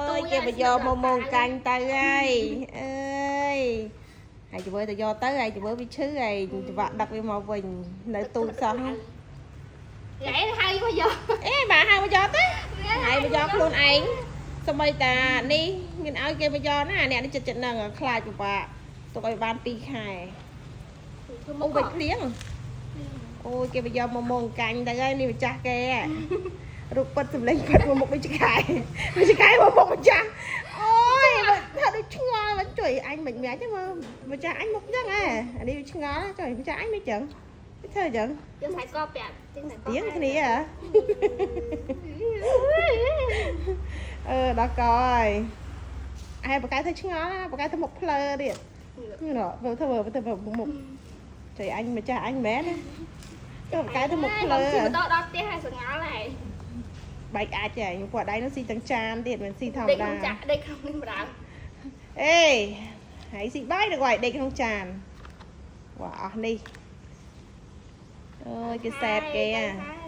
អើយគេមកយកមកមកកាញ់ទៅហើយអើយហើយជឿទៅយកទៅហើយជឿវាឈឺហើយច្បាក់ដឹកវាមកវិញនៅទូចសោះ ថ្ងៃហៅមកយក អេបាទហៅមកយកទៅហើយមកយកខ្លួនឯងសម្បីតានេះមានឲ្យគេមកយកណាអ្នកនេះចិត្តចិត្តហ្នឹងខ្លាចពិបាកទុកឲ្យបាន2ខែអូបាច់ភ្លៀងអូយគេមកយកមកមកកាញ់ទៅហើយនេះម្ចាស់គេរូបពិតសម្លេងពិតមកមុខដូចឆ្កែដូចឆ្កែមកមុខម្ចាស់អូយថាដូចឆ្ងល់មិនជួយអញមិនមែនទេមើលម្ចាស់អញមុខចឹងហ៎អានេះឆ្ងល់ជួយម្ចាស់អញមិនចឹងធ្វើចឹង យកខ្សែកពាក់ទិញខ្សែក ទៀងគ្នាហ៎ អឺដល់កហើយឯងបកកែធ្វើឆ្ងល់ណាបកកែធ្វើមុខផ្លើទៀតនោះធ្វើធ្វើធ្វើមុខជួយអញម្ចាស់អញមែនណាចូលបកកែធ្វើមុខផ្លើ ជិះម៉ូតូដល់ផ្ទះហើយសងល់ហើយ បែកអាចហ៎ខ្ញុំគាត់ដៃនោះស៊ីទាំងចានទៀតមិនស៊ីធម្ម ដេក តា ក្នុងចាក់ដេកក្នុងនេះម្ដង អេហើយស៊ីបាយដល់គាត់ដេកក្នុងចានវ៉ាអស់នេះអូយគេសែតគេអា